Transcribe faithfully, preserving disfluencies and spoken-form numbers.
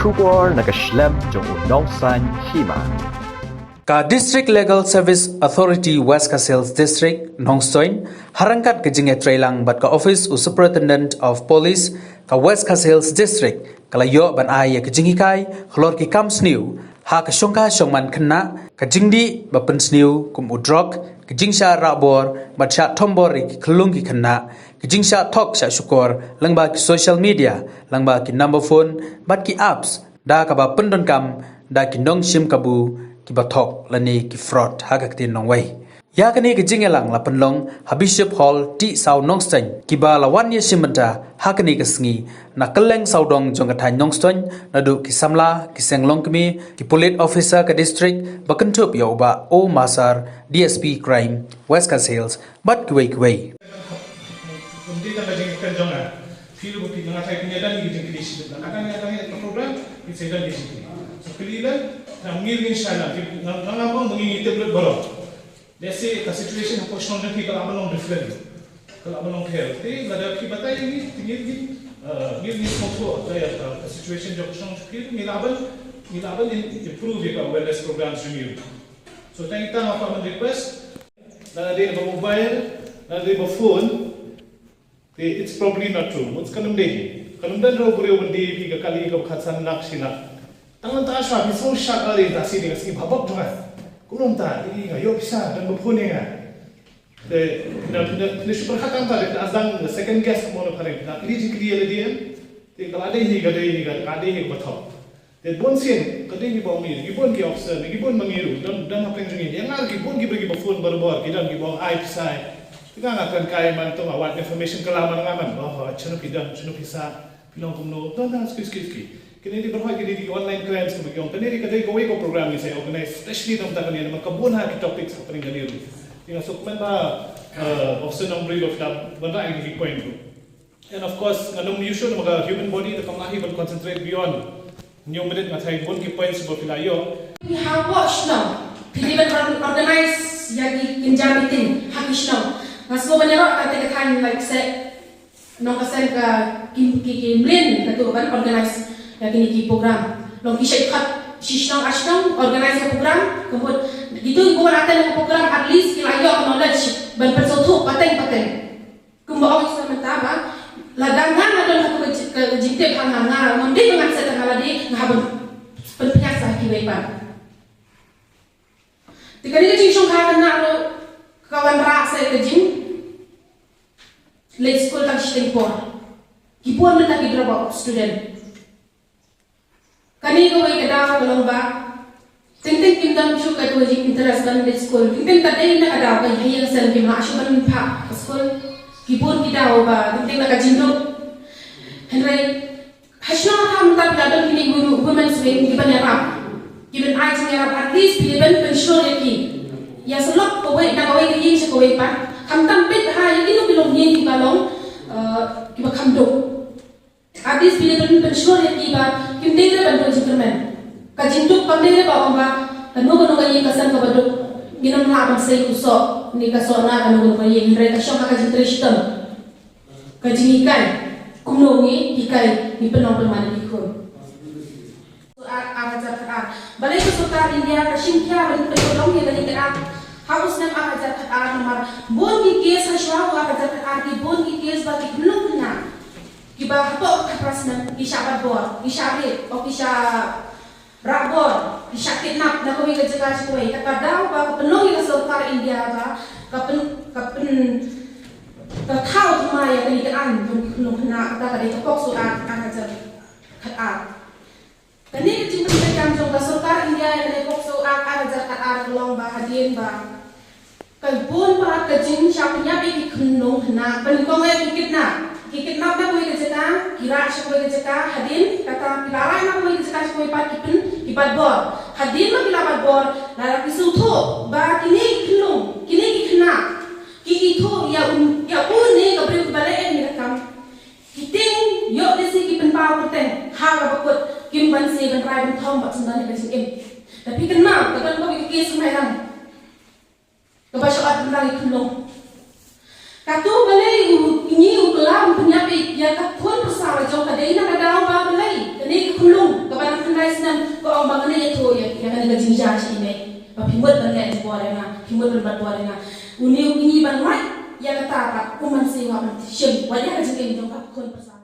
Khubor na ka shlem jong u nongsan hima. Ka District Legal Service Authority West Khasi Hills District, Nongstoin, ha ryngkat ka jingïatreilang bad ka office u Superintendent of Police ka West Khasi Hills District, ka la ïoh ban ai ïa ka jinghikai halor ki kam sniew ha ka shongkha shongman khynnah, ka jingdih ba pynsniew kum u drok, ka jingshah rah bor bad shah thombor ïa ki khyllung ki khynnah, ka jingshah thok shah shukor lyngba ki social media, lyngba ki number phone bad ki apps, da kaba pyndonkam da ki nongshim kabu kiba thok lane ki fraud ha ka ktien nongwei. Ïa kane ka jingïalang la pynlong ha Bishop Hall, Tihsaw, Nongstoin, kiba la wan ïashim bynta ha kane ka sngi na kylleng sawdong jong ka thaiñ Nongstoin, naduh ki samla, ki seng longkmie, ki pulit officer ka district, ba kynthup ïa u Bah O Masar, D S P Crime, West Khasi Hills, bad kiwei kiwei. Kumta ka jingkren jong nga. Phi ruh ba phi nga thai phi ïa dang ïa ka jingkren shi dang. Nga dang ïa dang ïa ka program, phi sa dang ïa ka jingkren. So kylli lem, na ngir ngin shai lem, phi nga nga ngam ong ba ngin ïa tip lut baroh. Let's say ka situation hapoh shnong jong phi ka la ban long different. Ka la ban long pher. Te lada phi batai ngi, ngir ngin, eh, ngir ngin sngewthuh ka ïa ka situation jong shnong jong phi, ngi la ban, ngi la ban in- improve ïa ka awareness programs jong ngi. So tang ita nga kwah ban request, lada dei ba mobile, lada dei ba phone, te it's probably not true. Mut kan ym dei. Kan ym don ruh briew ban die ïa phi ka kali kaba khatsan lak shi lak. Tang nangta shuwa phi sngew shad ari ta shi dei ka sngi bhabok jong nga. Kumno ta, i nga ïoh pisa don ba phone ïa nga. Te phi na, phi na, phi na shu pyrkhat tang ta dei, as dang second guess kumno phareng. Phi na kylli jingkylli ïa lade em. Te ka la dei hi, ka dei hi, ka la dei hi kaba thok. Te bun sien, ka dei ngi ba ong ngi, ngi bun ki officer, ngi bun ma ngi ruh, don, don hapdeng jong ngi. Ïa nga ruh ki bun ki briew kiba phone barabor, ki don kiba ong ai pisa ai. Te nga nga kren kai man to nga wad information ka la man nga man. Oh, shano phi don, shano phi sah, phi long kumno, don don ski ski ski. Kine dei ba hoi kine dei ki online crimes kumba ki ong. Kine dei ka dei kawei ka program ngi sa organize, especially tang ta kane namar ka bun ha ki topics hapdeng kane ruh. Te nga sngewkmen ba, eh, officer Nongbriew ba phi la wanrah ïa ki point ruh. And of course, ngan ym ïoh shuh namar ka human body te kam lah hi ban concentrate beyond hynñiew minit, nga tharai bun ki points ba phi la ïoh. Phi hapoh shnong, phi dei ban or- organize ïa ki kynja meeting ha ki shnong. Nga sngew ban ïaroh kata ka thaiñ, like, se nong ka seng ka ki, ki, ki mlien ka tu ban organize ïa kine ki program. Long ki shait khat shi shnong ar shnong organize ka program, ka mut kitu kiba wan attend ka program at least ki la ïoh knowledge ban pynsngewthuh pateng pateng. Kumba ong sa mynta ba lada nga nga don ha ka ji- ka jingtip ha nga, nga ngam dei ba ngan set ha lade, nga hap ban pynpynïaid sa ha kiwei pat. Te kane ka jingshongkha kane ruh ka wanrah sa ka jing leit skul tang shiteng por. Ki bun mynta ki drop out student. Kane kawei ka daw ka long ba teng teng kim don shuh ka tu ji interest ban leit skul. Teng teng ka dei na ka daw ka ïa ka seng kim lah shuh ban phah ka skul. Ki bun ki daw ba teng teng na ka jingduk. Hynrei ha shnong ha mynta phi la don kine ki women's wing kiban ïarap. Kiban ai jingïarap, at least phi ban pynshlur ïa ki. Ïa sa lok kawei na kawei ka ïing sha kawei pat. Khamtam peit ha ïa kino kino ki ïing kiba long, eh, kiba kham duk. At least phi dei ban pynshlur ïa ki ba kim dei re ban don jingkyrmen. Ka jingduk kam dei re ba ong ba kano kano ka ïing ka sem kaba duk ngin ym lah ban sei u soh ne ka soh na kano kano ka ïing, hynrei ka shong ha ka jingtrei shitom, ka jinghikai kumno ngi hikai, ngi pynlong pynman ïa ki khun. Ar, ar hajar khatar. Balei ka sorkar India ka shim khia ban pynlong ïa kane ka ar ha u snem ar hajar khatar namar bun ki case ha shuwa u ar hajar khatar, ki bun ki case ba ki khynnah kiba hapoh ka harassment ki shah bat bor, ki shah rape, o ki shah rah bor, ki shah kidnap na kawei ka jaka sha kawei. Kata ka daw ba ka pynlong ïa ka sorkar India ba ka pyn, ka pyn, ka thaw thymmai ïa kane ka aiñ jong ki khynnah, kata ka dei ka POCSO Act ar hajar khatar. Kane ka jingpyntrei kam jong ka sorkar India ïa kane ka POCSO Act ar hajar khatar ka long ba hadien ba ka bun palat ka jingshah pynïap ïa ki khynnah, ban kong ïa ki kidnap. Ki kidnap na kawei ka jaka, ki rah sha kawei ka jaka, hadien kata ki la rah na kawei ka jaka sha kawei pat ki pyn, ki bat bor. Hadien ba ki la bat bor, la ki sngewthuh ba kine ki khynnah, kine ki khynnah ki ithuh ïa u, ïa une ka briew kiba leh ïa kane ka kam. Ki tieng ïoh lehse ki pynpaw kyrteng ha kaba kut, kim banse ban rai ban thom bad sngewdon ïa ka jingim. Te phi kynmaw, ka don kawei ka case kynmaw lang kaba shah ot bynta ïa ka khunlung. Kato balei u, ngi u kylla ban pynïap ïa ka khun pyrsa la jong ka dei na ka daw ba balei kane ka khunlung kaba na Ba nga ne ïathuh ïa, ïa kane ka jingjia sha i mei. Ba phi mut ban leh bor ïa nga, phi mut ban bat bor ïa nga. Une u kñi ban wad ïa kata pat u man siew ban shim. Wat ïa ka jingim jong ka khun pyrsa.